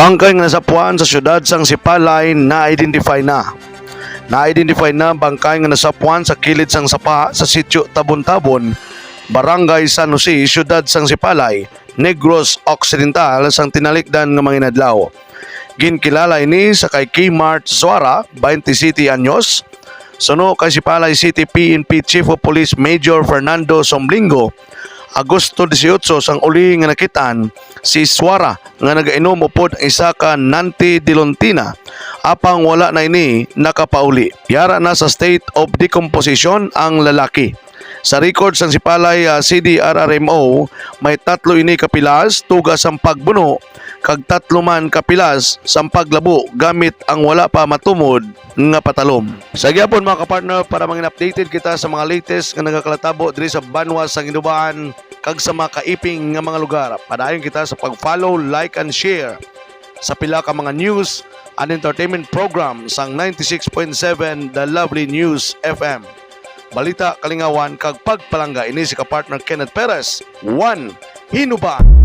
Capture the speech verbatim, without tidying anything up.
Bangkay nga nasapuan sa siyudad sang Sipalay na-identify na. Na-identify na bangkay nga nasapuan sa kilid sang sapa sa Sitio Tabon-Tabon, Barangay San Jose, siyudad sang Sipalay, Negros Occidental, sang tinalikdan nga mga inadlaw. Ginkilala ini sa kay Kmart Zuara, twenty-seven anyos, suno kay Sipalay City P N P Chief of Police Major Fernando Somlingo, Agosto dieciocho sang uli nga nakitaan si Suara nga nagainom upod ang isa ka Nanti Dilontina, apang wala na ini nakapauli. Yara na sa state of decomposition ang lalaki. Sa record sang Sipalay, ah, C D R R M O, may tatlo ini ka pilas tuga sang pagbuno kag tatlo man ka pilas sang paglabo gamit ang wala pa matumod nga patalom. Sa gyapon, mga kapartner, para mangin updated kita sa mga latest nga nagakalatabo diri sa banwa sang Hinoba-an kag sa mga kaiping nga mga lugar, padayon kita sa pag-follow, like, and share sa pila ka mga news and entertainment program sang ninety-six point seven The Lovely News F M. Balita, kalingawan, kag pagpalangga, ini si kapartner Kenneth Perez, One Hinoba-an.